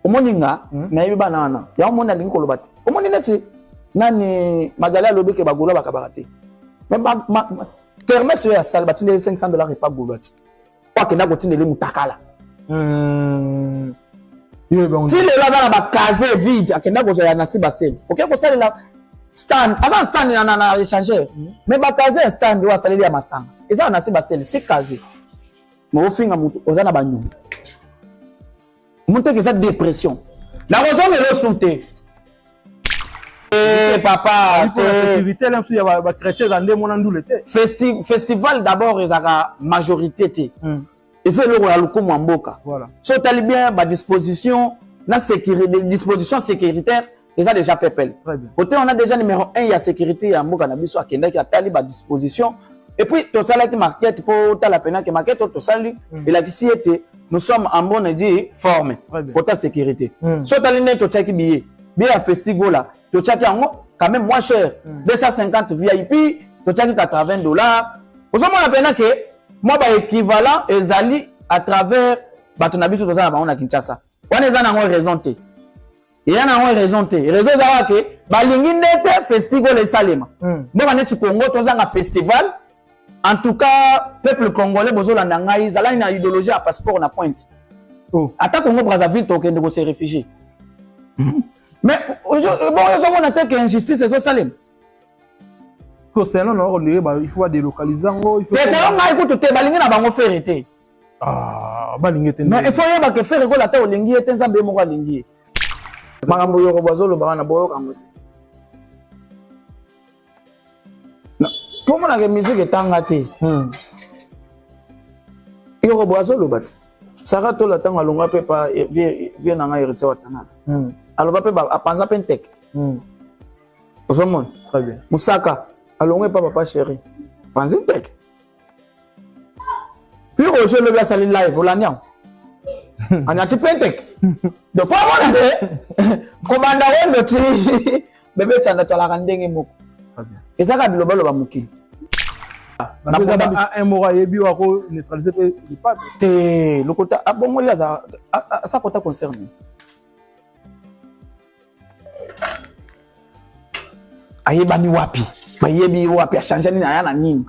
Omoni nga, nayebi bana wana. Yango omoni nalingi koloba te. Omoni neti nani Magali alobi ke ba Gaulois bakabaka te. Mais ba ma, ma, kermesse oyo ya salle batindeli 500 $ epa Gaulois ti. Po akenda kotindeli mutakala. Ti lelo aza na ba casier vide akenda kozwa ya Nasi Basele. Oke kosalela stand, aza na stand na échangeur. Mais ba casier ya stand oyo asaleli ya masanga. Eza na Nasi Basele, si casier. Mais ofinga mutu oza na ba nyongo. Mutu eza dépression. Nakozongela osu te. Eh, papa, te. Festivité là, il y a ba chrétien za nde mona ndule te. Festival d'abord ezaka majorité te. Eza eloko ya lokumu ya mboka. Voilà. So otali bien ba disposition na sécurité, disposition sécuritaire eza déjà pepele. Très bien. Côté on a déjà numéro 1 ya sécurité ya mboka na biso akendaki atali ba disposition. Et puis tosalaki market po tala pena ke market oyo tosali elakisi ete nous sommes en bonne et due forme. Très bien. Kota sécurité. So otali nde totiaki billet. Billet ya Festigola totiaki yango quand même moins cher. 250 VIP totiaki 80 $. Ozomona pena ke mwa ba équivalent ezali à travers bato na biso toza na bango na Kinshasa. Wana eza nango raison te. Eya nango raison te. Raison eza kaka ke balingi nde te festival esalema. Mboka neti Congo tozanga festival. En tout cas, peuple congolais bozolanda ngai, zalani na idéologie ya passeport na pointe. Oh. Ata Congo Brazzaville tokende ko se réfugier. Mais bon, ezomona te ke injustice ezosalema. Selon na ondire ba il faut délocaliser yango. Te selon ngai kutu te balingi na bango Ferre te. Ah, balingi te. Mais il faut yeba ke Ferre Gola ata olingi ye te, Nzambe ye moko alingi ye. Makambo yoko bazoloba wana boyoka yango te. Po monaka musique etanga te. Yoko bo azoloba te. Sarah Tola ntango alongwa mpe pa vie na ngai Héritier Watanabe. Aloba mpe apanza mpe nteke. Ozomona? Très bien. Musaka alongwa epa papa chéri. Panzi nteke. Puis Roger lobi asali live olandi yango. Anyati mpe nteke. Donc po amona te kobanda wendo ti bebe tsanda toalaka ndenge moko. Très bien. Ezaka bilobaloba mokili. Un moko ayebi oyo ako neutraliser mpe lipape. Te lokota abongo ye aza aza kota concerne. Ayebani wapi? Bayebi wapi? Achange nini? Aya na nini?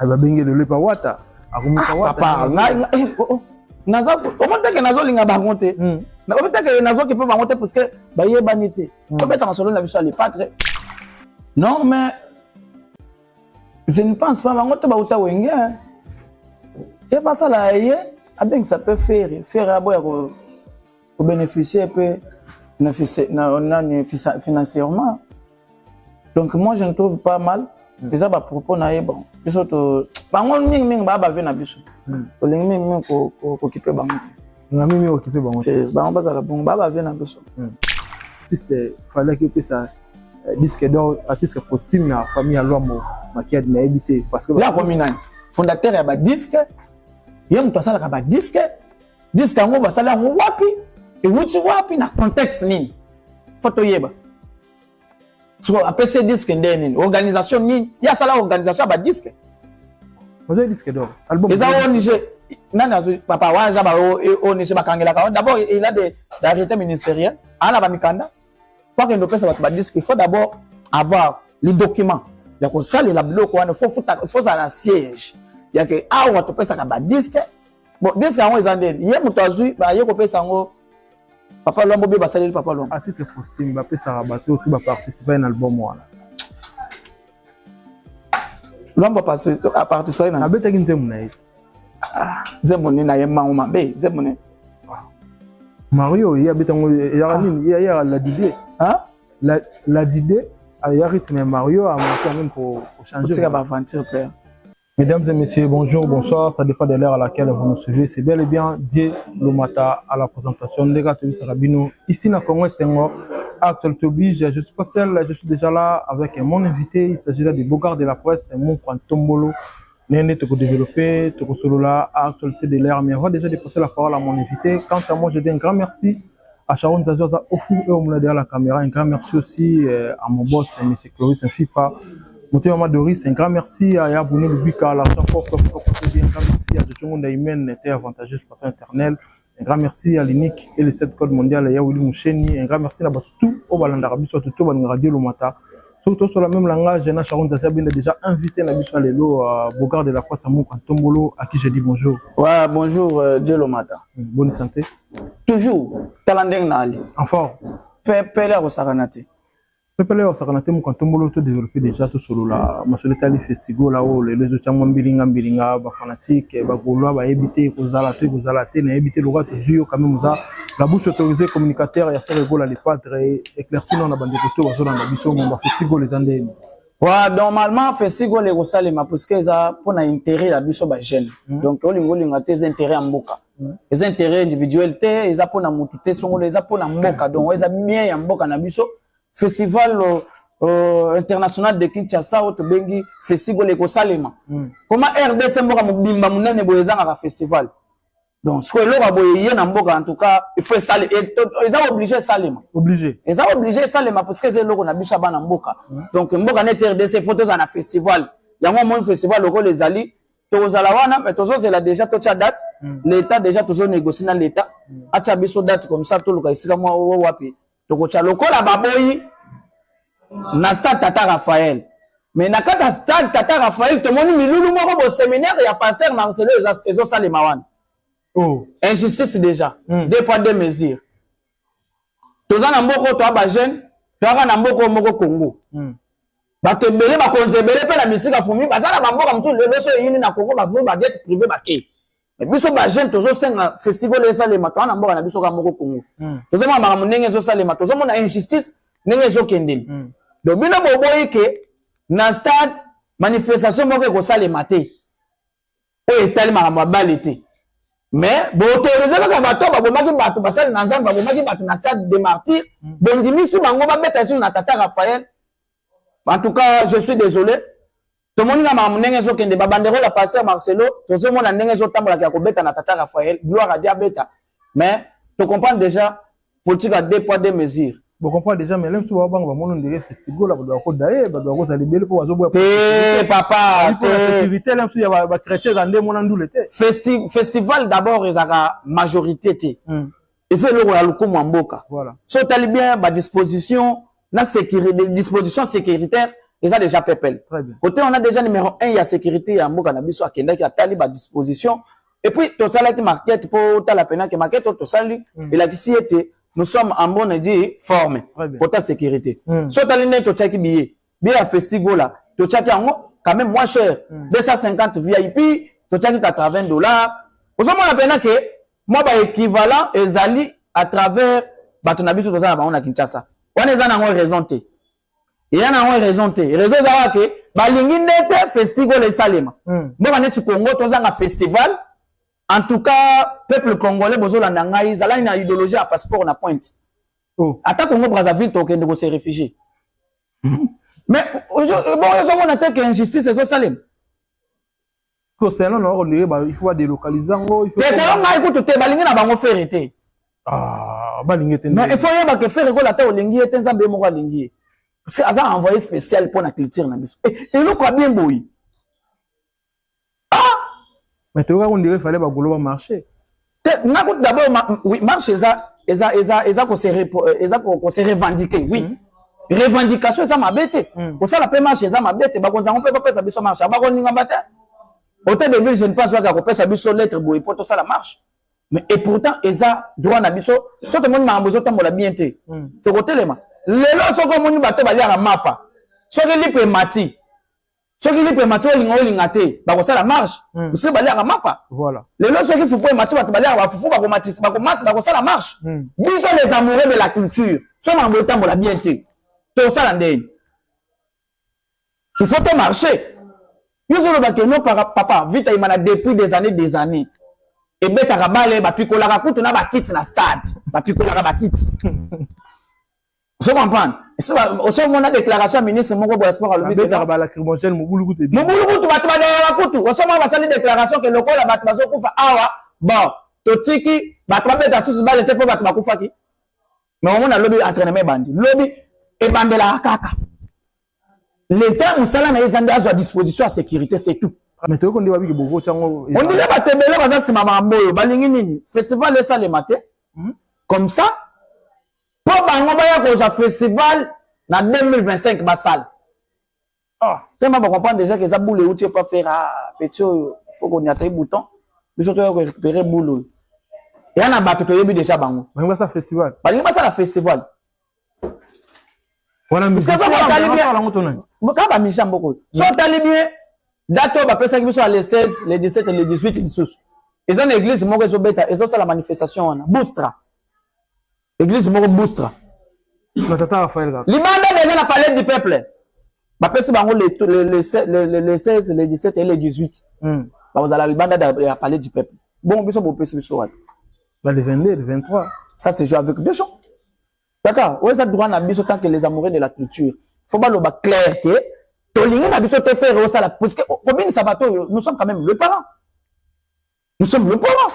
Babengi lelo epa wata. Akomisa wata. Papa, ngai oh, oh. Naza omoni te ke nazolinga bango te. Omoni te ke nazoki mpe bango te parce que bayebani te. Tobeta masolo na biso ya le padre. Non mais je ne pense pas bango te bauta wenge. Ye basala ye abengisa mpe Ferre, Ferre aboya ko bénéficier mpe nani financièrement. Donc moi je ne trouve pas mal. Eza ba propos na ye bon. Biso to bango mingi mingi ba bave na biso. Tolingi mingi mingi ko kipe bango te. Nga mingi okipe bango te. Bango bazala bongo ba bave na biso. Artiste fallait opesa disque d'or à titre posthume na famille ya Lwambo Makiadi nayebi te parce que ya komi nani fondateur ya ba disque ye moto asalaka ba disque, disque yango basali yango wapi, ewuti wapi, na contexte nini, faut toyeba. Siko apesi ye disque nde nini, organisation nini ye asala, organisation ya ba disque? Ozali disque d'or album. Eza ONG nani azwi papa wana, eza ba ONG bakangelaka. D'abord il a des arrêtés ministériels, aa na bamikanda po akende opesa bato ba disque. Il faut d'abord avoir les documents ya kosalela biloko wana. Faut ozala na siège yake awa topesaka ba disque. Bon, disque yango eza ndeni ye moto azwi baye kopesa yango papa Lwambo bie basaleli papa Lwambo? À titre posthume bapesaka bato oyo baparticipe na album wana. Lwambo aparticipe na Abetaki nzembo na ye. Nzembo nini ayembango mabe? Nzembo nini? Mario ye abetango eyaka nini, ye ayaka la dide. La dide aya rythme ya Mario a marqué même pour changer. Otika ba aventure, père. Mesdames et messieurs, bonjour, bonsoir. Ça dépend de l'heure à laquelle vous nous suivez. C'est bel et bien Dieu Lomata à la présentation de Rabino. Ici, dans Congo Senghor, actualité oblige. Je suis pas seul, je suis déjà là avec mon invité. Il s'agit là du Bogard de la presse, mon Tombolo. Nene, te développer, te solo actualité de l'heure. Mais avant déjà de passer la parole à mon invité, quant à moi, je dis un grand merci à Sharon Zazoza au four et au moulin derrière la caméra. Un grand merci aussi à mon boss, M. Cloris Fifa. Motema Doris, un grand merci à Yabouné Lubika, l'argent propre, un grand merci à Djongo Ndaimen, était avantageuse pour éternel. Un grand merci à l'unique et le 7 code mondial ya Willy Moucheni. Un grand merci à tout oyo balandaka biso, tout balingaka Dieu Lomata. Surtout sur le même langage, na Sharon Zaza bien déjà invité na biso lelo Bogard de la foi Samou Tombolo, à qui je dis bonjour. Ouais, bonjour Dieu Lomata. Bonne santé. Toujours tala ndenge na ali. En forme. Pepele akosakana te. Pepele akosakana te. Moka Ntombolo, to développer déjà tosolola masolo etali festival la oyo lelo ezotiangwa mbilinga mbilinga. Bafanatique bagaulois bayebi te ekozala to ekozala te, nayebi te. Lokola tozwi yo quand même, oza la bouche autorisée communicateur ya Ferre Gola le Padre, éclairci no na bandeko to bazolanda biso mo bafestival eza ndeni. Ouais, normalement festival ekosalema parce que eza mpona intérêt ya biso bajeune. Donc olinga olinga te, eza intérêt ya mboka, eza intérêt individuel te, eza mpona motu te songolo, eza mpona mboka. Donc eza bien ya mboka na biso. Festival international de Kinshasa oyo tobengi festival ekosalema. Koma RDC, mboka mobimba monene boye, ezangaka festival? Donc sikoyo eloko ya boye ye na mboka, en tout cas il faut esale, eza obligé esalema. Obligé. Eza obligé esalema parce que eza eloko na biso ya bana mboka. Donc mboka neti RDC, il faut tozala na festival. Yango omoni festival lokola ezali, tokozala wana, mais tozozela déjà totia date. L'état déjà, tozonégocie na l'état atia biso date, comme ça toluka esika mwa oyo wapi tokotia. Lokola baboyi na stade Tata Raphaël, mais na kati ya stade Tata Raphaël tomoni milulu moko bo séminaire ya pasteur Marcelo ezosalema wana. Injustice déjà. Deux poids deux mesures. Toza na mboka oyo, toya bajeune, toyaka na mboka oyo moko Congo. Bato ebele, bakonzi ebele mpe na misika fumi baza na bamboka mosusu. Lelo so eyini na Congo, bavui bajet privé bakei. Mais biso bajeune tozosenga festival esalema. Toza na mboka na biso kaka moko Congo. Tozomona makambo ndenge ezosalema, tozomona injustice ndenge ezokendeli. Donc bino boboyi ke na stade manifestation moko ekosalema te oyo etali makambo ya bale te, mais boautorize kaka bato babomaki bato, basali na Nzambe babomaki bato na stade de Martyr, bondimisi bango babeta lisusu na Tata Raphaël. En tout cas je suis désolé. Tomoni na makambo ndenge ezokende, babanderole ya pasteur Marcelo, tozomona ndenge ezotambolaka ya kobeta na Tata Raphaël. Gloire à Dieu, abeta, mais tocomprendre déjà politique à deux poids deux mesures. Bocomprendre déjà, mais lem so babanga bamona ndenge festival bato bakoda ye, bato bakozala ebele mpo bazoboya. Te papa, te. Festivité lem so ya bachrétien eza nde mona ndule te. Festival d'abord ezalaka majorité te, eza eloko ya lokumu ya mboka. So otali bien badisposition na sécurité, disposition sécuritaire eza déjà pepele. Côté on a déjà numéro 1 ya sécurité ya mboka na biso, akendaki atali badisposition. Et puis tosalaki maquette mpo otala pena ke maquette oyo tosali elakisi ete nous sommes en bonne et due forme kota sécurité. So otali ndenge totiaki billet ya festigola, totiaki yango quand même moins cher, 250, VIP totiaki 80 $. Ozomona pena ke mwa baéquivalent ezali à travers bato na biso toza na bango na Kinshasa. Wana eza nango raison te, eya nango raison te. Raison ezalaka ke balingi nde te festival esalema. Mboka neti Congo tozanga festival? En tout cas peuple congolais, bozolanda ngai, ezalani na idéologie ya passeport na pointe. Ata Congo Brazzaville tokende kose réfugier, mais bon, ezomona te ke injustice ezosalema. Selon na ondire il faut badélocaliser yango. Te, selon ngai kutu te, balingi na bango Ferre te. Ah, balingi te. Mais il faut yeba ke Ferre Gola, ata olingi ye te, Nzambe ye moko alingi ye parce que aza envoyé spécial mpo na culture na biso. Eloko ya bien boye, ah! Mais toyoka ondire fallait bagolo bamarché. Te, nga kutu d'abord oui, marche eza kose revendiquer, oui. Revendication eza mabe te. Kosala mpe marche eza mabe te. Bakonzi yango mpe bapesa biso marche, bakoninga te. Hôtel de ville, je ne pense pas kopesa biso lettre boye mpo tosala marche, mais et pourtant eza droit na biso. So tomoni makambo ezotambola bien te, tokotelema. Lelo soki omoni bato baliaka mapa, soki lipa emati, soki lipa emati, olinga olinga te, bakosala marche. Soki baliaka mapa, lelo soki fufu emati, bato baliaka bafufu bakomatisa, bakosala marche. Biso les amoureux de la culture, so makambo etambola bien te, tosala ndeni? Il faut to marcher. Yo ozoloba ke no papa Vita Imana depuis des années, des années ebetaka bale, bapikolaka kutu na bakiti na stade, bapikolaka bakiti. Ozo comprendre? Osomona déclaration ya ministre moko boya sport, alobi babetaka balacrymogène, mobulu kutu. Mobulu kutu, bato badayaka kutu. Osomona basali déclaration ke lokola bato bazokufa awa, bon, totiki bato babeta susu bale te mpo bato bakufaki. Mais omona lobi entraînement ebandi, lobi ebandelaka kaka. L'état, mosala na ye eza nde azwa disposition ya sécurité, c'est tout. Mais toyoko nde babiki bokoti yango. On dirait bato ebele baza nsima makambo oyo, balingi nini? Festival esalema te. Comme ça mpo bango baya kozwa festival na 2025 basala. Tellement bacomprendre déjà que eza boule euti epa Ferre. Ah, petit oyo, faut koniata ye bouton, biso toya korécupérer boule oyo eya na bato toyebi déjà bango. Balingi basala festival. Balingi basala festival. Wana Parce que soki otali bien, yango to nani? Kaka bamusicien mboka oyo, so otali bien date oyo bapesaki biso ya le 16, le 17, le 18 lisusu, eza na église moko ezobeta, ezosala manifestation wana, Boustra, église moko Boustra. Na tata Raphaël kaka. Libanda déjà na Palais du Peuple, bapesi bango le 16, le 17 et le 18. Bakozala libanda ya Palais du Peuple. Bon, biso bopesi biso wapi? Ba le 22, le 23. Ça c'est jouer avec des gens. D'accord, oyo eza droit na biso tant que les amoureux de la culture. Faut baloba clair que tolingi na biso te Ferre osala, parce que kobinisa bato oyo, nous sommes quand même le parent, nous sommes le parent,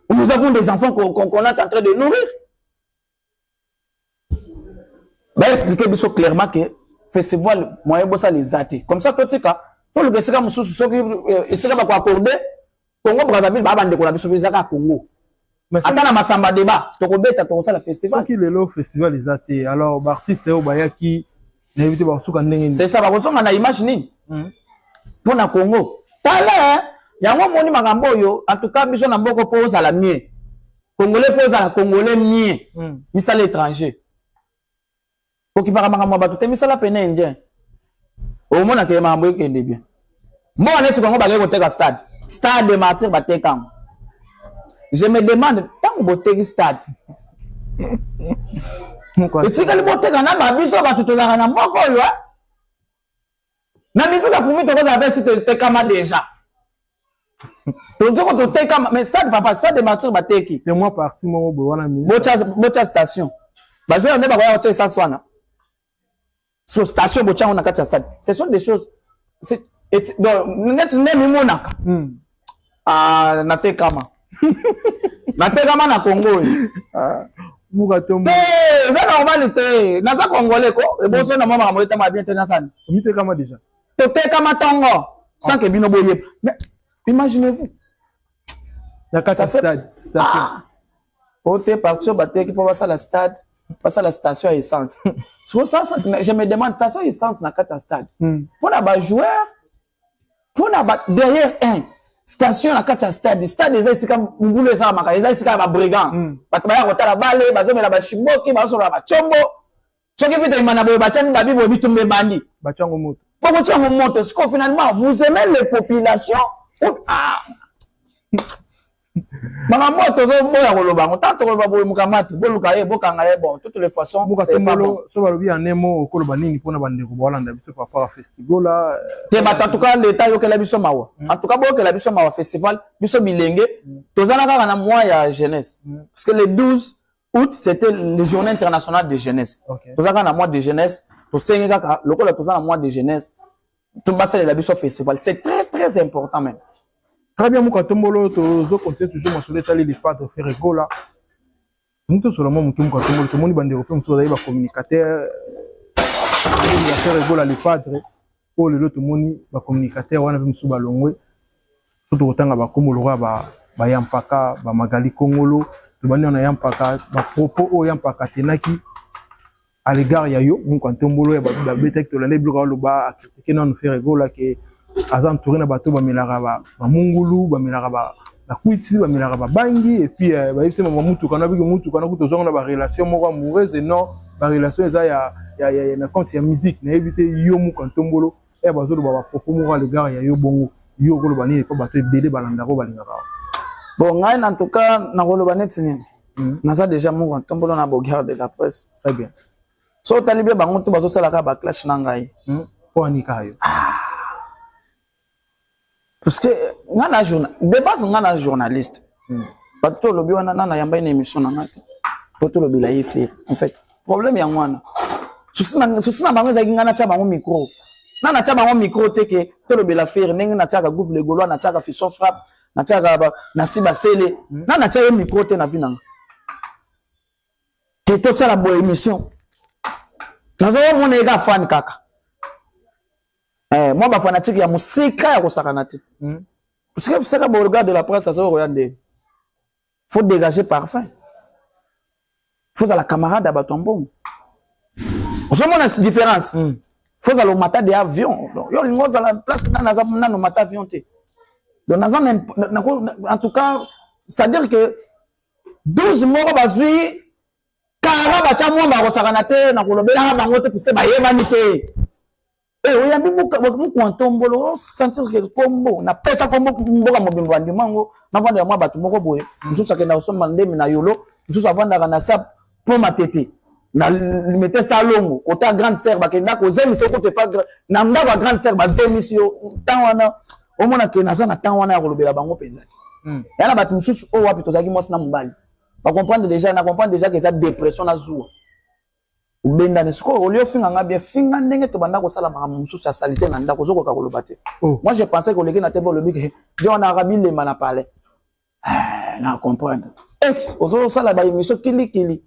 nous avons des enfants qu'on est en train de nourrir. Baexpliquer biso clairement que festival, moyen bosala eza te. Comme ça totika, toluka esika mosusu. Soki esika bakoaccorde Congo Brazzaville, baa bandeko na biso mpe, eza kaka Congo. Ata na masamba débat, tokobeta, tokosala festival. Soki lelo festival eza te, alors baartiste oyo bayaki, nayebi te bakosuka ndenge nini. C'est ça, bakozonga na image nini mpo na Congo? Tala yango, omoni makambo oyo. En tout cas biso na mboka, mpo ozala mieux congolais, mpo ozala congolais mieux, misala étranger, kokipaka makambo ya bato te, misala pene indien, omonaka ye makambo ekende bien. Mboka neti Kongo, bakei koteka stade, Stade de Martyr bateka yango. Je me demande, ntango boteki stade, etikali boteka na babiso bato tozalaka na mboka oyo, eh? Na misika fumi tokozala mpe si totekama déjà, tozoko totekama. Mais stade, papa, Stade de Martyr bateki. Te, mwa parti moko boye wana. Botya station, bazwa nde bakoya kotya essence wana. So station botya yango na kati ya stade, ce sont des choses, donc neti nde mimonaka. Ah, natekama, natekama na Congo oyo. Te, eza normal te, naza congolais ko eboso na mwa makambo etama bien te, nasani. Omitekama déjà. Totekama ntongo sans que bino boyeba. Mais imaginez-vous. Na kati ya stade, station. O te, parti oyo bateki mpo basala stade, basala station ya essence. So ça, je me demande, station ya essence na kati ya stade, mpona bajoueur, mpona ba derrière un station na kati ya stade? Stade eza esika mobulu esalamaka, eza esika ya babrigand. Bato baya kotala bale, bazomela bashiboki, bazosolola bacombo. Soki vite imana boye, batiani babi boye, bitumba ebandi. Batiango moto. Bokotiango moto. Siko finalement vous aimez les populations? Ah, makambo oyo tozoboya koloba yango. Ntango tokoloba boye, mokamati boluka ye, bokanga ye. Bon, toutes les façons. Bokatombolo, so balobi ya nemo, okoloba nini mpona bandeko baolanda biso par rapport à festival? Te, bato, en tout cas l'État ayokela biso mawa. En tout cas boyokela biso mawa. Festival, biso bilenge tozala kaka na mois ya jeunesse, parce que le 12 août, c'était le Journée internationale de jeunesse. Toza kaka na mois de jeunesse. Tosengi kaka, lokola toza na mois de jeunesse, basalela biso festival, c'est très très important même. Très bien, Moka Tombolo, tozo continuer toujours masolo etali le padre Ferre Gola. Tolingi tosola mwa moke, Moka Tombolo. Tomoni bandeko mpe mosusu bazali bacommunicateur ya Ferre Gola le padre oyo. Lelo tomoni bacommunicateur wana mpe mosusu balongwe. So tokotanga bakombo lokola bayampaka, bamagali kongolo, tobandi wana yampaka, bapropos oyo yampaka atenaki à l'égard ya yo, Moka Ntombolo, ya babetaki, tolanda biloko aloba, acritiquer nanu Ferre Gola ke aza entouré na bato bamelaka bamungulu, bamelaka bakwiti, bamelaka babangi, et puis bayebisi mama mutuka na biki mutuka na kuta ozonga na barelation moko amoureuse. Non, barelation eza ya na compte ya musique. Nayebi te, yo Moka Ntombolo, e bazoloba bapropos moko à l'égard ya yo bongo, yo okoloba nini? Mpo bato ebele balandaka, balingaka. Bon, ngai en tout cas nakoloba neti nini? Naza déjà Moko Ntombolo na Bogarde de la presse. Très bien. So otali mpe, bango to bazosalaka baclash na ngai. Mpo anika yo. Parce que nga na journal de base, nga na journaliste. Bato to olobi wana, na nayamba na émission na nga te po tolobela ye Ferre. En fait problème yango wana, souci na bango ezalaki nga natya bango micro. Na natya bango micro te ke tolobela Ferre ndenge natiaka groupe Le Gaulois, natiaka Fiston Frappe, natiaka Nasi Basele. Na natya ye micro te na vi nanga ke tosala boye émission. Nazomona ye ka fan kaka. Eh, mwa bafanatike ya mosika ya kosakana te. Parce que saka Beauregard de la presse azo koya nde. Faut dégager parfum. Faut zala camarade ya bato ya mbongo. Ozomona différence? Faut zala omata de avion. Donc, yo olingi ozala place nga naza nano mata avion te. Donc naza en tout cas, c'est-à-dire que 12 moko bazwi kara batya mwa bakosakana te na kolobelaka bango te puisque bayebani te. Eh, oyambi mukwa ntombolo osentir ke kombo napesa kombo mboka mobimba bandima yango navandela mwa bato moko boye. Mosusu akenda kosomba ndemi na yolo, mosusu avandaka na sa po matete na limete salongo kota grande sœur, bakenda kozemisa yo kote pa na ndako ya grande sœur, bazemisi yo. Ntango wana omona ke naza na ntango wana ya kolobela bango mpenza te. Ya na bato mosusu oyo wapi tozalaki mwasi na mobali, bacomprendre déjà, na comprendre déjà ke eza dépression na zuwa obendani. Sikoyo olie ofinga nga bien, finga ndenge tobanda kosala makambo mosusu ya salite na ndako, ozokoka koloba te. Oh. Moi je pensais koleki na TV, olobi ke je wana aka bilema na palais. Eh, na comprendre ex ozosala baémission kilikili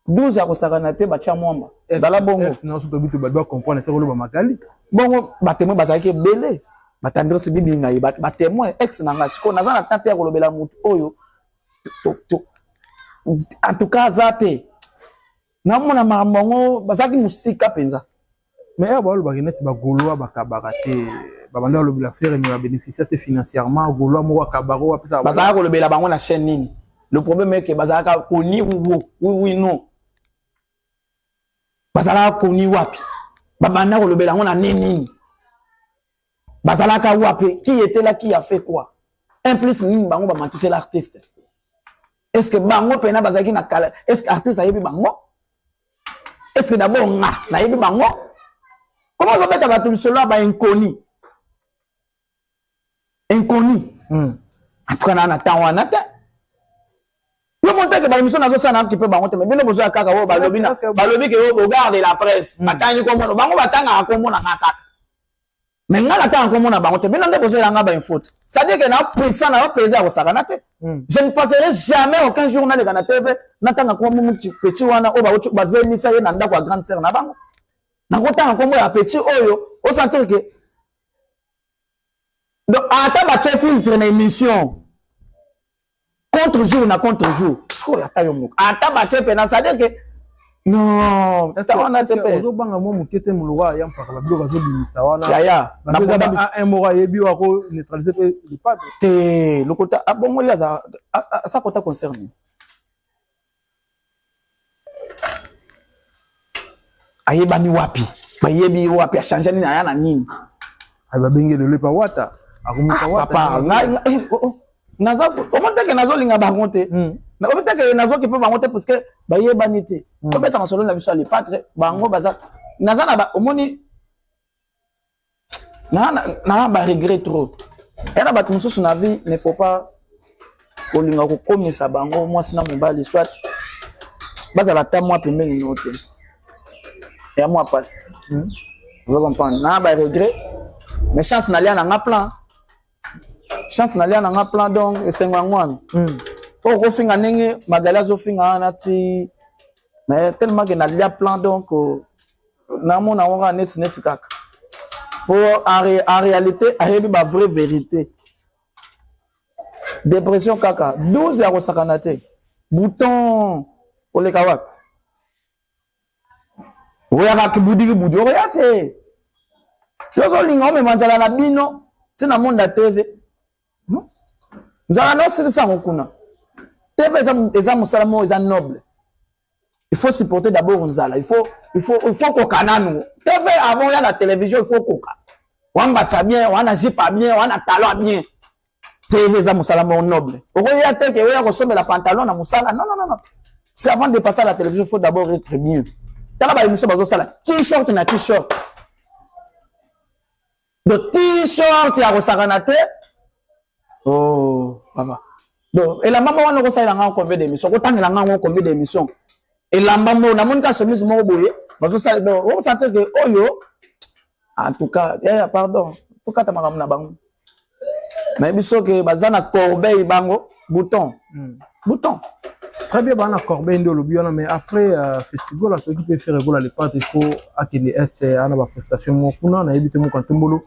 12 ya kosakana te, batia mwamba zala bongo. Ex nyonso tobi to bato bacomprendre seke oloba Magali. Bongo batémoin bazalaki ebele, batendresse dibinga ye batémoin ex na nga. Sikoyo naza na temps te ya kolobela motu oyo en tout cas aza te. Namona makambo yango bazalaki mosika mpenza. Mais awa balobaki neti bagaulois bakabaka te, babanda balobela Ferre mais babénéficia te financièrement. Gaulois moko akabaka oyo apesaka. Bazalaka kolobela bango na chaîne nini? Le problème est que bazalaka koni oui oui non, bazalaka koni wapi? Babanda kolobela yango na nini nini? Bazalaka wapi? Qui était là? Qui a fait quoi? Un plus nini bango bamatisela artiste? Est ce que bango mpena bazalaki na kala? Est ce que artiste ayebi bango? Est ce que d'abord nga nayebi bango? Comment ozobeta bato lisolo ya bainconnu inconnu? En tout cas naa na temps wana te. Yo monteke baémission nazosala na kipe bango te, mais bino bozoya kaka oyo balobi balobi ke oyo Beaugard de la presse batangi komona bango, batangaka komona nga kaka, mais nga natanga komona bango te. Bino nde bozoyela nga bainfo te, c'est-à-dire que na puissant na yo ya kosakana te. Je ne passerai jamais aucun jour naleka na TV natanga kombo petit wana oyo bauti bazemisa ye na ndako ya grande sœur na bango. Nakotanga kombo ya petit oyo osentir ke donc ata batie filtre na émission contre jour na contre jour. Sikoyo ata yo moko ata batie mpena, c'est-à-dire que non, wana te mpe. Ozobanga mwa moke te moloko ya mpaka babiloko azobimisa wana? Yaya. Un moko ayebi oyo ako neutraliser mpe lipate. Te, lokota abongo ye aza aza kota concerne ayebani wapi? Bayebi ye wapi? Achange nini? Aya na nini? Babengi lelo epa Wata. Akomisa Wata. Papa ngai, eh, oh, oh. Naza omoni teke nazolinga bango te, omoni teke nazoki mpe bango te puisque bayebani te. Tobeta masolo na biso ya lepatre. Bango baza naza na omoni na baregret trop. Ya na bato mosusu na vie ne faut pas kolinga kokomisa bango mwasi na mobali, soit bazala ata mwa pembeni no te, ya mwa pasi. Ozo comprendre? Na baregret, mais chance nalia na nga plan, chance nalia na nga plan. Donc esengo yango wana po okofinga ndenge Magali azofinga wana ti, mais tellement ke nalia plan, donc namona yango kaka neti neti kaka po en réalité ayebi ba vraie vérité. Dépression kaka 12 ya kosakana te, bouton oleka wapi? Oyaka kibudi kibudi, okoya te. Yo ozolinga omema nzala na bino ntina monde ya TV. Non, nzala na osilisa yango kuna. TV eza mosala moko eza noble. Il faut supporter d'abord nzala, il faut koka nanu TV avant oya na télévision. Il faut koka wambatya bien wana, jipa bien wana, talon bien. TV eza mosala moko noble. Okoya te ke oya kosombela pantalon na mosala. Non, non, non, non. C'est avant de passer à la télévision, il faut d'abord être mieux. Tala baémission bazosala t-shirt na t-shirt, donc t-shirt ya kosakana te. Oh papa, donc elamba moko wana okosalela nga combien d'émission? Okotangela nga yango combien d'émission? Elamba moko namoni ka chemise moko boye bazosala, donc okosentir ke oyo en tout cas, yaya, pardon, tokata makambo na bango. Nayebi soki baza na corbeille bango bouton bouton. Très bien, bana Corbeil nde olobi wana, mais après festival asoki mpe Ferre Gola le Padre, il faut akende est ana ba prestation moko kuna, nayebi te moko ntombolo.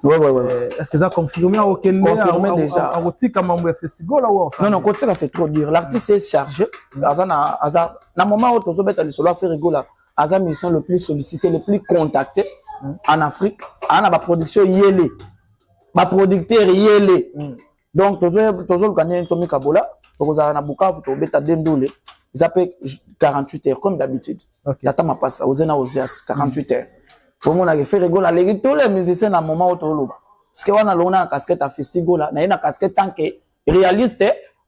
Est ce que eza confirmé akokende? Confirmé déjà. Akotika mambo ya festival ou? Non, non, kotika, c'est trop dur. L'artiste est chargé. Aza na aza na moment oyo tozobeta lisolo ya Ferre Gola, aza musicien le plus sollicité, le plus contacté en Afrique. Aza na baproduction yele, baproducteur yele. Donc tozoluka ndenge tomikabola. Tokozala na Bukavu, tobeta dendule, eza mpe 48 heures comme d'habitude. Tata mapasa oze na ozias 48 heures, omonaka Ferre Gola aleki tous les musiciens na moment oyo toloba, parce que wana longo na casquette ya Festigola, na ye na casquette tant que réaliste,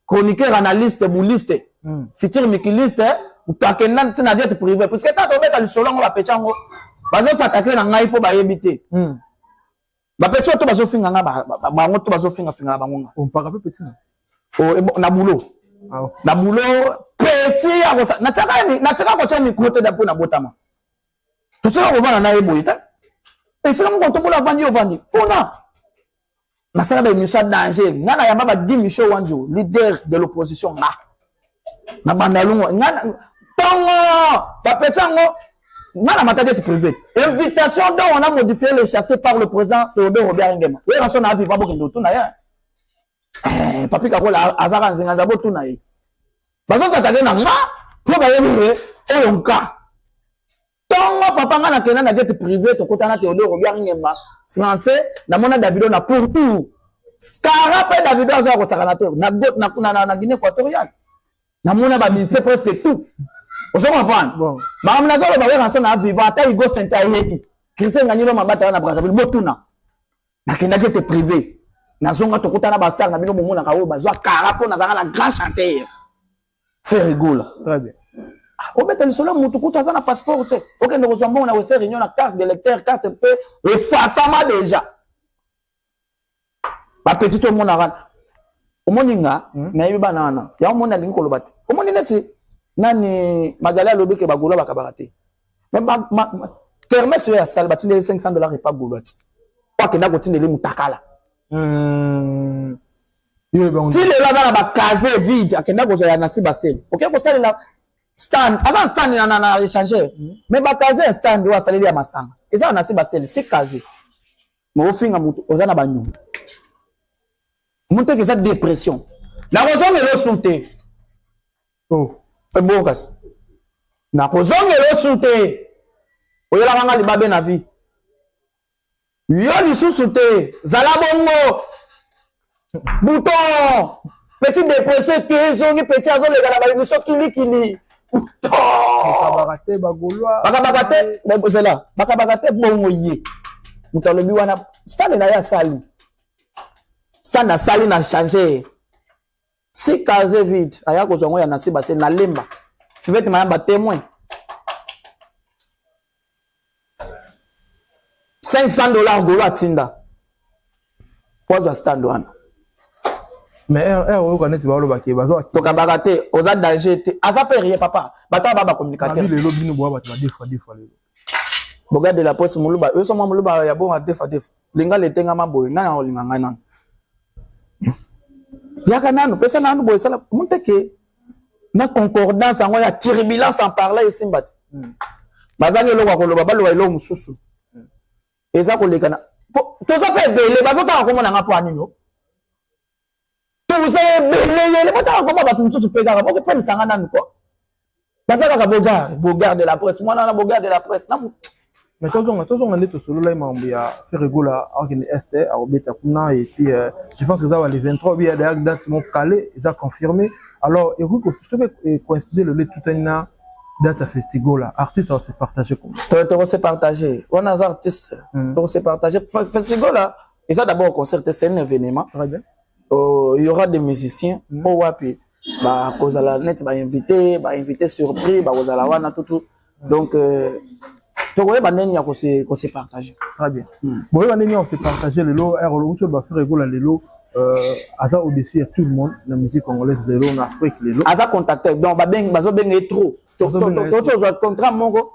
chroniqueur, analyste, bouliste, futur mikiliste, moto akenda ntina jet privé, parce que ta tobeta lisolo yango, bapeti yango bazosatake na ngai mpo bayebi te. Bapeti oyo to bazofinga nga, bango to bazofingafinga na bango nga. Ompaka mpe petit na? Oh, na boulot. Ah, ok. Na boulot, petit natiaka kotia micro te mpo na botama, totika kovanda na ye boye te. Esika moko tobola, avandi, ovandi kuna, nasala baémission ya danger. Nga nayamba ba Guy Michel Wanjo, leader de l'opposition, nga na banda lungo nga ntongo bapeti yango. Nga na mata jet privé, invitation dont on a modifié le chassé par le président Théodore Robert Ngema. Oyo naso na vivant, bokende otuna ye. Papi Kakola azaka nzinga nza, botuna ye. Bazosatake na nga mpo bayebi ye oyo nka ntongo. Papa, nga nakenda na jet privé, tokota na Théodore Robert Ngema français. Namona Davido na pourtour Scara mpe Davido azoya kosakana te na Guinée équatoriale. Namona bamusicien presque tout, ozo comprendre? Bon. Makambo nazoloba, Werrason na vivant, ata Igo Sente ayebi, Christian Nganyilo Mabata wana na Brazzaville, botuna. Nakendaki ete privé, nazonga, tokutana bastar na bino, bomonaka oyo bazwa kara mpo nazalaka na grand chanteur Ferre Gola. Très bien. Obeta lisolo ya motu kutu aza na passeport te, okende kozwa mbongo na Western Union na carte d'électeur, carte mpe efasama déjà. Bapeti tomonaka, omoni nga. Nayebi bana wana yango, omoni alingi koloba te. Omoni neti nani Magali alobi ke bagolo bakabaka te, mais kermesse oyo ya sale, batindeli 500 $ epa golo ti po akenda kotindeli mutakala. Yo bango. Ti lelo aza na bacasier vide, akenda kozwa ya nasi basele, oke kosalela stand, aza na stand na échangeur, mais bacasier ya stand oyo asaleli ya masanga eza na nasi basele si casier. Mais ofinga motu oza na banyongo, motu eke eza dépression, nakozongela osu te. Oh. Ebongo kasi nakozongela osu te, oyelaka nga libabe na vie yo lisusu te. Zala bongo bouton petit dépression eke ezongi, petit azoleka na baémission kilikili bouton. Bakabaka te bagaulois. Bakabaka te, zela, bakabaka te. Bongo ye moto alobi wana stand na ye, asali stand, asali na change si casier vide, aya kozwa yango ya nasi base na lemba. Fivete Mayamba témoin, 500 $ golo atinda po azwa stand wana. Mais r oyoka neti balobaki bazwa. Tokabaka te, oza danger te, aza mpe rien papa, bato aba bacommunicateur. Lelo bino boya bato ba deux fois deux fois lelo. Boga de la poste moluba, oyo so mwa moluba ya bonga deux fois deux fois, linga letengama boye, nani akolinga ngai? Nanu yaka nanu, pesa nanu boye, sala muteke na concordance yango ya turbulence en parlant esimba te. Bazangi eloko ya koloba, baloba eloko mosusu eza koleka na toza mpe ebele, bazotanga komona nga mpo anino toza ebele yele, botanga komona bato mosusu mpe kaka bokopemisanga nanu ko baza kaka Bogard, Bogard de la presse, mwana wana Bogard de la presse na Mais tozonga nde tosololai makambo ya Ferre Gola akokende est, akobeta kuna, et puis je pense que eza ba le 23 bi ya d'ailleurs date moko calé eza confirmé. Alors ekoki soki ecoïncide lelo etutani na date ya Festigola, artiste akose partage comment? Tokose partage wana, aza artiste. Tokose partage Festigola eza d'abord concert, c'est un événement. Très bien. Il y aura des musiciens oyo wapi bakozala neti bainvité, bainvité surpris bakozala wana tutu. Donc tokoyeba ndenge ya kose partage. Très bien. Boyeba ndenge ya kose partage lelo r olokuti oyo baFerre Gola lelo aza au-dessus ya tout le monde na musique congolaise lelo, na Afrique lelo. Aza contacté, donc bazobenga ye trop, tozwa contrat moko,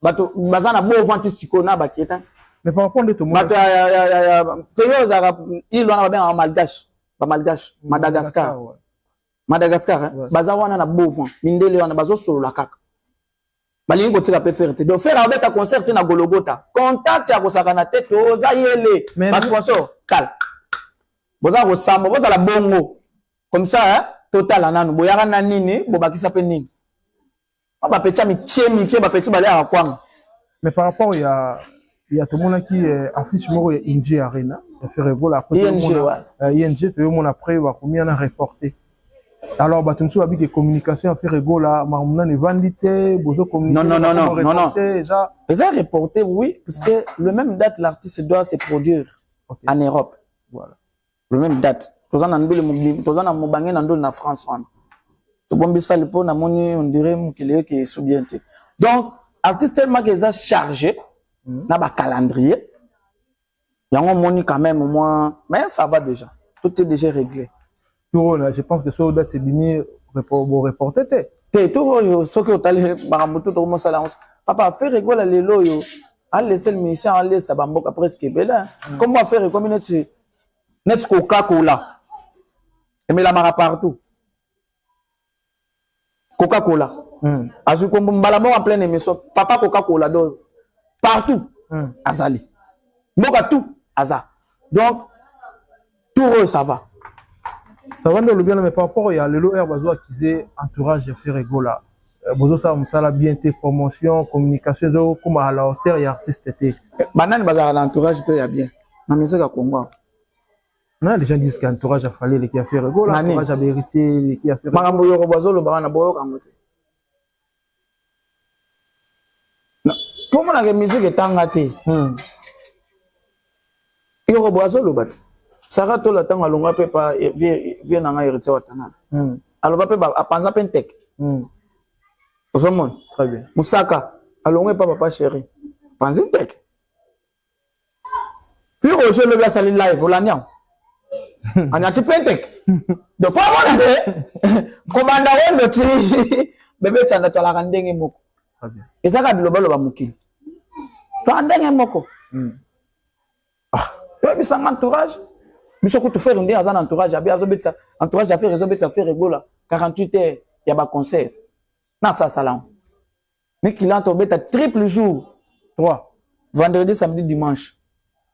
bato baza na bo vente sikoyo na bakie te. Mais par rapport nde tomona bato ya pays oyo ezalaka ile wana babengaka Malgache, bamalgache, Madagascar. Madagascar, hein? Ouais. Baza wana na beau vent, mindele wana bazosolola kaka, balingi kotika mpe Ferre te. Donc Ferre abeta concert te na Gologota, contact ya kosakana te, toza yele. Basponsor tala, boza kosamba, bozala bongo comme ça, hein? Totala nanu boyaka na nini, bobakisa mpe nini. Bapeti ya mike mike, bapeti baliaka kwanga. Mais par rapport ya tomonaki affiche moko ya ING Arena ya Ferre Gola, après ING, ING, toyomona après bakomi wana reporté. Alors bato mosusu babiki communication ya Ferre Gola, makambo nano evandi te, bozo Non, non, non, non, non, non. Eza Eza reporté, oui, parce que le même date, l'artiste doit se produire en Europe. Voilà. Le même date, toza na ndule mobimba, toza na mobange na ndule na France wana, tobombisali mpo namoni on dirait mokili eke esu bien te. Donc artiste tellement que eza chargé na bacalendrier yango, omoni quand même moi, mais ça va déjà, tout est déjà réglé. Tour oyo, je pense que so date ebimi, boreporte te. Te, tour oyo soki otali makambo to tokomosala yango, papa Ferre Gola lelo oyo alesa musicien, alesa bamboka presque ebele. Kombo Ferre ekomi neti Coca-Cola, emelamaka partout. Coca-Cola azwi kombo mbala moko en pleine émission, papa Coca-Cola. Donc partout azali, mboka tout aza. Donc tour oyo ça va. Ça va nde olobi wana, mais par rapport ya lelo heure bazo accuser entourage ya Ferre Gola, bozosala mosala bien te, promotion, communication ezokóma à la hauteur ya artiste te. Banani bazalaka na entourage mpe ya bien na musique ya Congo awa? Non, les gens disent qu'entourage ya Fally eleki ya Ferre Gola. Nani? Entourage ya Héritier eleki ya Ferre. Makambo yoko bazoloba wana, boyoka yango te. Mpo monaka musique etanga te. Yoko bo azoloba te. Sara Tola, ntango alongwa mpe pa vie na ngai Héritier Watanabe, aloba mpe, apanza mpe nteke. Ozomona? Très bien. Mosaka alongwa epa Papa Chéri, panzi nteke. Puis Roger lobi asali live, olandi yango, anyati mpe nteke. Donc po amona te kobanda wendo ti bebe tianda, twalaka ndenge moko. Très bien. Eza kaka bilobaloba, mokili twala ndenge moko. Oyebisanga entourage biso kutu Ferre nde aza na entourage abi azobetisa, entourage ya Ferre ezobetisa Ferre Gola 48 heures ya baconcert na asasala yango mikili. Tobeta triple jour. 3. Vendredi, samedi, dimanche,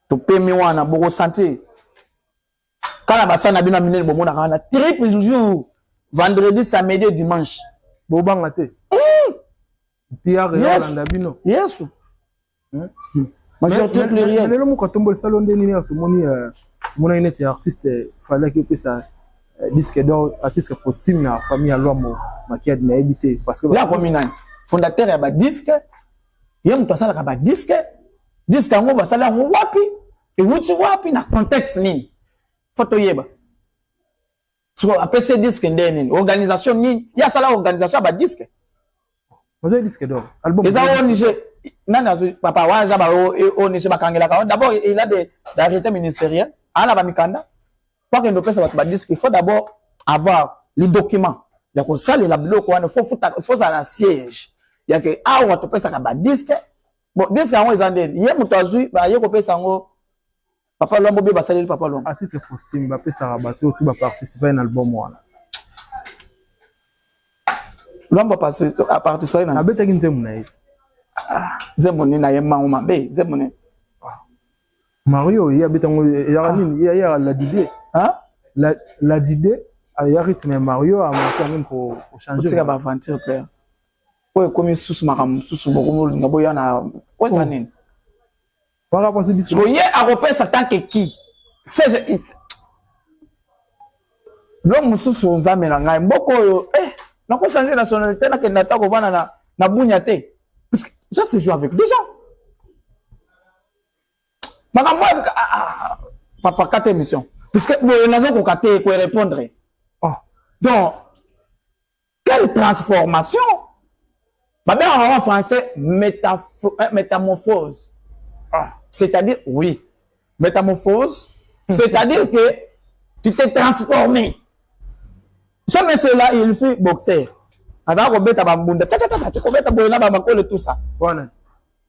topemi wana. Bokosentir kala basala na bino ya minene, bomonaka wana triple jour, vendredi, samedi et dimanche. Bobanga te, PR Yes. eyolanda bino. Yesu. Majorité plurielle. Lelo moko atombola esala nde nini? Tomoni, tomonaki neti artiste Fally opesa disque d'or à titre posthume na famille ya Lwambo Makiadi, nayebi te parce que Ye akomi nani? Fondateur ya badisque? Ye moto asalaka badisque? Disque yango basali yango wapi? Ewuti wapi? Na contexte nini? Fo toyeba. Siko apesi ye disque nde nini? Organisation nini? Ye asala organisation ya badisque? Bazali disque d'or album. Eza ONG nani azwi? Papa wana eza ba ONG bakangelaka. D'abord il a des arrêtés ministériels, ana bamikanda po akende opesa bato badisque. Il faut d'abord avoir les documents ya kosalela biloko wana. Faut futa, faut ozala na siège yake awa topesaka badisque. Bon, disque yango eza ndeni? Ye moto azwi, baye kopesa yango Papa Lwambo be, basaleli Papa Lwambo. À titre posthume, bapesaka bato oyo tu baparticipe na album wana. Lwambo aparticipe na Abetaki nzembo na ye. Nzembo nini? Ayembango mabe, nzembo nini? Mario, ye abetango ezaka nini? Ye ayaka la dide. Hein? La dide aya rythme ya Mario, amaki même ko changer. Otika baaventure, père. Oyo ekomi susu makambo mosusu, bokomolinga boya na oyo eza nini? Par rapport à biso. Siko ye akopesa tant que qui? Biloko mosusu, Nzambe na ngai, mboka oyo, nakochange nationalité, nakende ata kovanda na Bunya te, parce que ça se joue avec des gens. Makambo oyo, ah, ah, papa, kata émission, puisque boye nazokoka te korépondre. Oh. Donc quelle transformation? Babengaka en français métamorphose. Ah. C'est-à-dire, oui, métamorphose, c'est-à-dire que tu t'es transformé. Ce monsieur-là, il fut boxeur, azala kobeta bambunda, tchatchatcha, kobeta boye na bamakolo, tout ça. Wana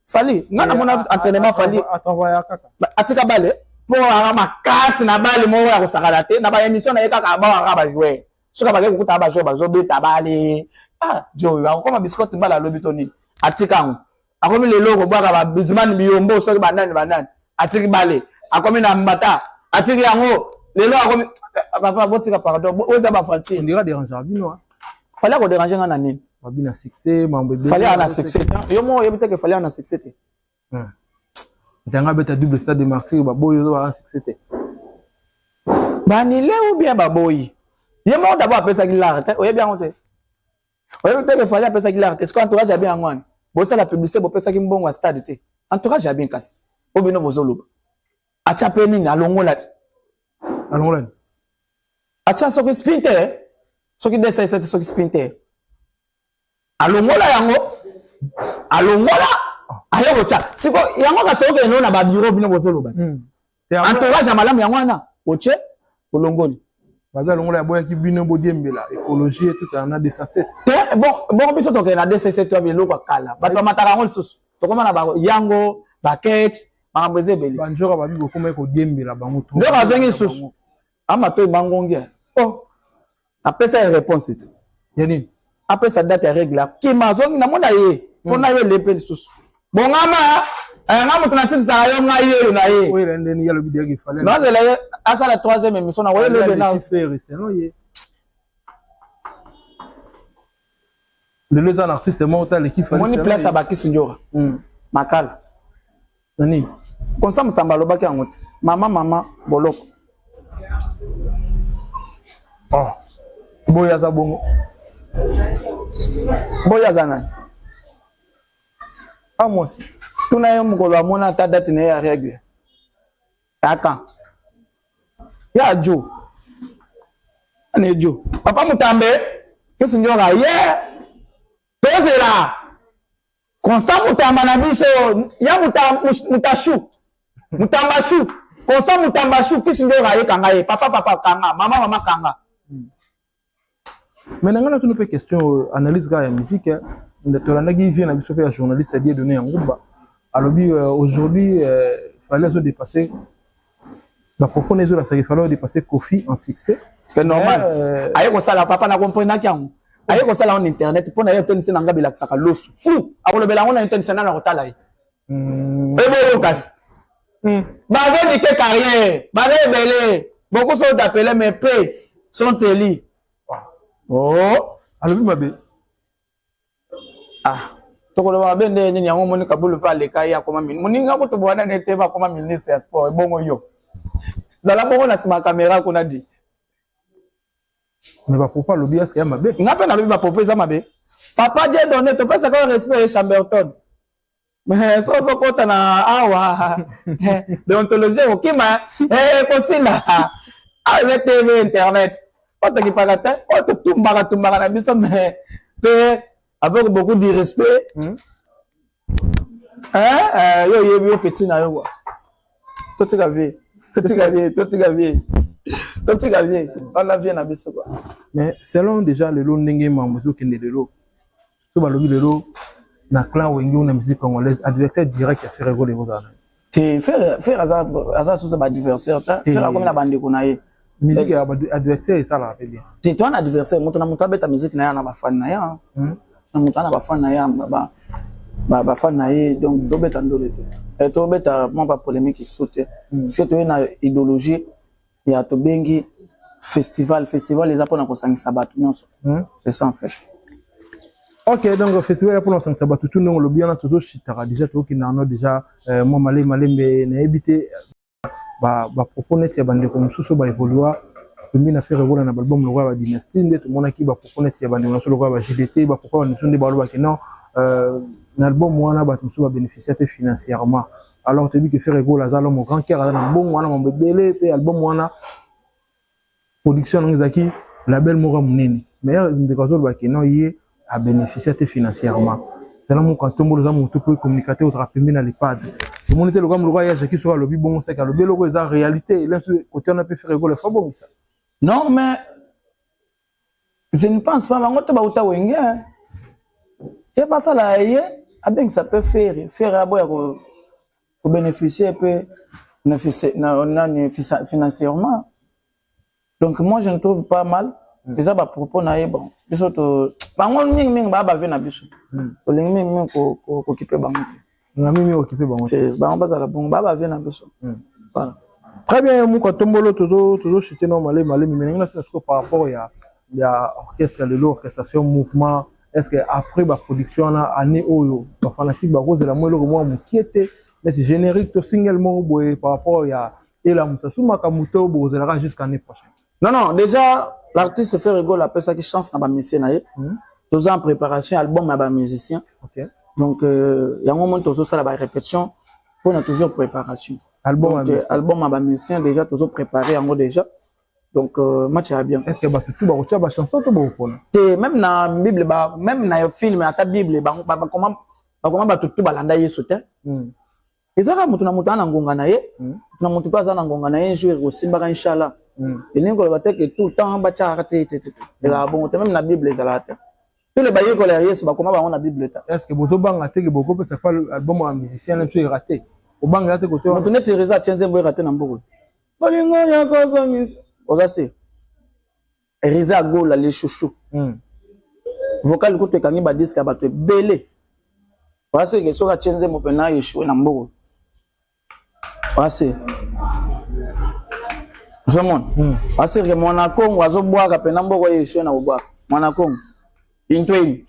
Fally, nga namona entraînement Fally. Atravailla kaka. Atika bale mpo aka makasi na bale moko ya kosakana te. Na baémission na ye kaka abawaka bajoueur. Soki abaki kokuta ba joueur bazobeta bale, ah jo akokoma biscotte mbala alobi to nini, atika yango. Akomi lelo kobwaka ba Bizman Biyombo, soki banani banani, atiki bale, akomi na mbata, atiki yango. Lelo akomi papa, botika pardon, oyo eza ba aventure. On dirait déranger bino. Fally akodéranger nga na nini? Babi na succès, mambo ebele. Fally ana succès, yo moko oyebi te ke Fally ana succès te. Ntanga abeta double Stade de Martyr, baboyi, ozo baka succès te. Banile ou bien baboyi ye moko d'abord apesaki l'art te, oyebi yango te, oyebi te ke Fally apesaki l'art te. Ce que entourage ya bien yango wana, bosala publicité, bopesaki mbongo ya stade te, entourage ya bien. Kasi po bino bozoloba atya mpe nini, alongola te. Alongola nini? Atya soki sprinter, soki 207, soki sprinter, alongola yango, alongola, aye kotya siko yango. Kasi tokokende no na babureau, bino bozoloba te. Entourage ya malamu yango wana, otie, olongoli. Baza alongola, yaboyaki bino bodiembela écologie etutana na 207. Te, bon bongo biso tokende na 207 wapi? Eloko ya kala, bato bamataka yango lisusu, tokoma na yango bakete, makambo eza ebele. Banjoka babi bokomaki kodiembela bango. Nzoka azongi lisusu amatoi mangongi. Oh, apesa ye réponse ti. Ya nini? Apesa date ya règle, akima, azongi, namona ye fo na ye lepe lisusu. Bongama nga moto nasilisaka yo, ngai oyo na ye. Oyo ndeni ye alobi deyaki Fally. Nazela ye asala troisième émission na koyelebe na. Selon ye, lelo eza na artiste moko te aleki Fally. Omoni place ya bakisi njoka makala. Na nini? Konsa Mosamba alobaki yango ti mama mama boloko. Oh. Boye aza bongo. Boye aza nani? A mwasi. Tuna ye mokolo amona ata date na ye ya règle kaka ya jo ana ejo papa Mutambe kesi njoka ye. Tozela Constant Mutamba na biso ya Mutashu Mutamba shu, Constant Mutamba shu kisi njoka ye, kanga ye papa papa, kanga mama mama, kanga. Mais na ngai natuni mpe question, analyse kaka ya musique. Tolandaki vie na biso mpe ya journaliste Dieudonné ya Ngumba, alobi aujourd'hui Fally azodépasser bapropos na ezolasaki Fally azodépasser Kofi en succès. C'est normal. Aye kosala papa na comprenaki yango, aye kosala yango na internet mpo na ye otenisi na nga belakisaka loso fu, akolobela yango na internet na kotala ye ebongo. Kasi bazonike carrière, baza ebele, beaucoup sont appelés mais peu sont élus. Oh. Alobi mabe? Ah, tokoloba mabe nde nini? Yango omoni Kabulu mpe aleka ye, akoma moninga kutu bwana ne te, akoma ministre ya sport. Ebongo yo zala bongo na nsima ya caméra kuna di. Mais bapropos alobi aske ya mabe? Nga mpe nalobi bapropos eza mabe. Papa Dieudonné, topesaka yo respect, Chamberton, mais so ozokota na awa, déontologie ekokima, ekosila. Awa eza TV, internet, oyo tokipaka te, oyo totumbaka tumbaka na biso, mais mpe avec beaucoup de respect. Yo oyebi yo petit na yo kwa. Totika vie, totika vie, totika vie, totika vie wana, vie na biso kwa. Mais selon déjà lelo ndenge mambo ezokende lelo, so balobi lelo na clan Wenge na musique congolaise, adversaire direct ya Ferre Gola ekozala na? Te, Ferre aza susu baadversaire te. Ferre akomi na bandeko na ye. Musique ya adversaire esalaka mpe bien. Te, to wana adversaire, moto na moto abeta musique na ye na bafani na ye, na moto ana bafani na ye, bafani na ye. Donc tobeta ndole te, tobeta mwa bapolémique isu te, parce que toye na idéologie ya tobengi festival. Festival eza mpona kosangisa bato nyonso, c'est ça en fait. Ok, donc festival ya mpona kosangisa bato tu, ndenge olobi wana, tozoshitaka déjà, tokokenda wana déjà mwa malembe malembe. Nayebi te bapropos neti ya bandeko mosusu baévolua pembe na Ferre Gola na baalbum lokola badynastie, nde tomonaki bapropos neti ya bandeko na lokola ba JDT, bapropos ya mosusu nde balobaki non, na album wana bato mosusu babénéficia te financièrement. Alors toyebi ke Ferre Gola aza l'homme au grand cœur, aza na mbongo wana, mambo ebele, mpe album wana production nango ezalaki label moko ya monene. Mais ndeko azolobaki non, ye abénéficia te financièrement. Sala moko atombolo, oza motu mpo communicateur, ozalaka pembe na lepadre, tomoni te lokola lokola ya Jacki, soki alobi bongo seke alobi eloko eza réalité. Elenso kote wana mpe Ferre Gola fa bongisa. Non, mais je ne pense pas. Bango te bauta Wenge, ye basala ye, abengisa mpe Ferre. Ferre aboya kobénéficier mpe nani financièrement. Donc moi, je ne trouve pas mal. Eza bapropos na ye. Bon, biso to bango mingimingi baa bave na biso. Tolingi mingimingi kokipe bango te. Nga mingi okipe bango te. Bango bazala bongo, baa bave na biso. Voilà. Très bien, Muka Tombolo, tozo tozo chuter non malé malé, mais maintenant c'est par rapport ya orchestre, lelo orchestration, mouvement, est-ce que après ba production na année oyo ba fanatique ba kozela mo eloko mwa mokie te, neti générique to single moko boye par rapport ya elamusa su makambo, to bozelaka jusqu'à année prochaine? Non, déjà l'artiste Ferre Gola apesaki chance na bamusicien na ye. Toza en préparation album ya bamusicien. Donc yango moni tozosala barépétition mpona toujours préparation. Album? Donc, album ya bamusicien déjà tozopréparé yango déjà. Donc match ya bien. Est ce que bato tu bakotia bachanson to bokopona? Te, même na Bible ba, même na film, ata Bible, bakoma bakoma bato tu balanda Yesu te. Eza kaka moto na moto aza na ngonga na ye. Moto na moto mpe aza na ngonga na ye. Un jour ekosimbaka, inchallah. Elingi koloba te ke tout le temps batiaka te, te, te, te. Ezalaka bongo te. Même na Bible ezalaka te. Tous les bayekola ya Yesu, bakoma bango na Bible te. Est ce que bozobanga te ke bokopesa pa album ya musicien na biso eraté? Obangela te kote? Moto neti Reza atie nzembo eraté na mboko, bolingo ya kozongisa oza se Reza Agola, le chouchou. Vocal kutu ekangi badisque ya bato ebele. Waseke soki atie nzembo mpena échoué na mboko, wase ozomona. Waseke mwana Kongo azobwaka mpena mboko oyo échoué na kobwaka mwana Kongo intweni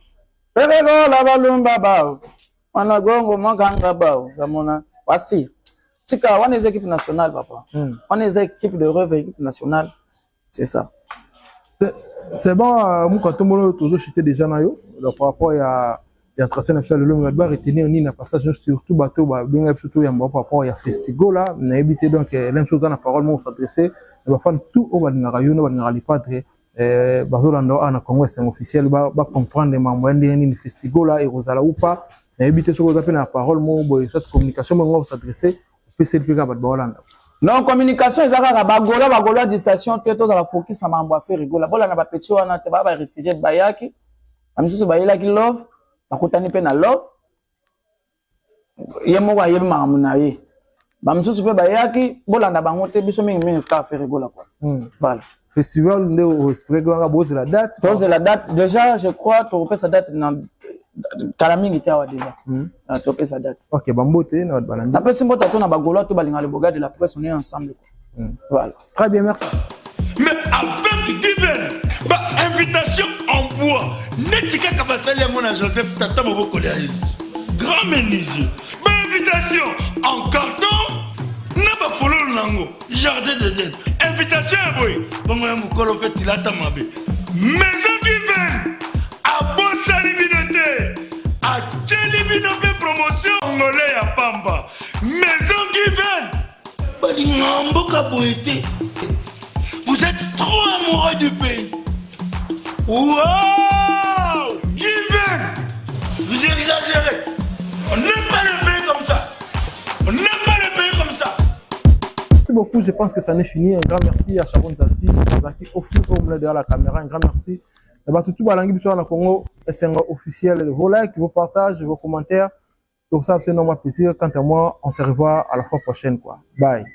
ferekola balumba bao mwana Kongo mokanga bao zamona wasi tika wana. Eza équipe nationale, papa. Wana eza équipe de rêve, équipe nationale, c'est ça. C'est bon, Muka Tombolo, tozochute déjà na yo. Donc, par rapport ya entretien na biso ya lelo, bato baretenir nini na passage nyonso, surtout bato babenga biso to yamba par rapport ya Festigola, nayebi te. Donc lem so oza na parole moko s'adresse na bafan tout oyo balingaka yo na balingaka Le Padre, bazolanda awa na Congo Esengo Officiel, bacomprendre mambo ya ndenge nini Festigola ekozala ou pas, nayebi te. Soki oza mpe na parole moko boye, soit communication moko s'adresse, opeseli mpe kaka bato baolanda. Non, communication eza kaka bagola, bagola distraction te. Tozala focus na makambo ya Ferre Gola. Bolanda bapetits wana te, baa baréfugiés, bayaki, bamisusu bayelaki love, bakutani mpe na love. Ye moko ayebi makambo na ye. Bamisusu mpe bayaki, bolanda bango te. Biso mingimingi kaka Ferre Gola, quoi. Voilà. Festival nde oexpliquer wanga, bozela date? Tozela date déjà. Je crois tokopesa date na kala mingi te awa déjà. Ah, tokopesa date. Ok, bambote na bato balandi. Napesi mbote to na bagaulois to balingaka le beau gars de la presse, on est ensemble, quoi. Voilà. Très bien, merci. Mais avec Given, ba invitation en bois neti kaka basali yango na Joseph, tata mobokoli ya Yesu, grand menuisier. Ba invitation en carton na bafololo nango, jardin d'Eden. Invitation ya boye bongo ya mokolo mpe tilata mabe. Maison Given abosani bino te, atieli bino mpe promotion ngole ya pamba. Maison Given balinga mboka boye te. Vous êtes trop amoureux du pays. Wow! Given! Vous exagérez. On n'aime pas le pays comme ça. On n'aime pas le pays comme ça. Merci beaucoup, je pense que ça n'est fini. Un grand merci à Sharon Zassi, qui offre au derrière la caméra. Un grand merci. Bato tout balangi biso na Congo Esengo Officiel. Vos likes, vos partages, vos commentaires. Donc ça, c'est normal plaisir. Quant à moi, on se revoit à la fois prochaine, quoi. Bye.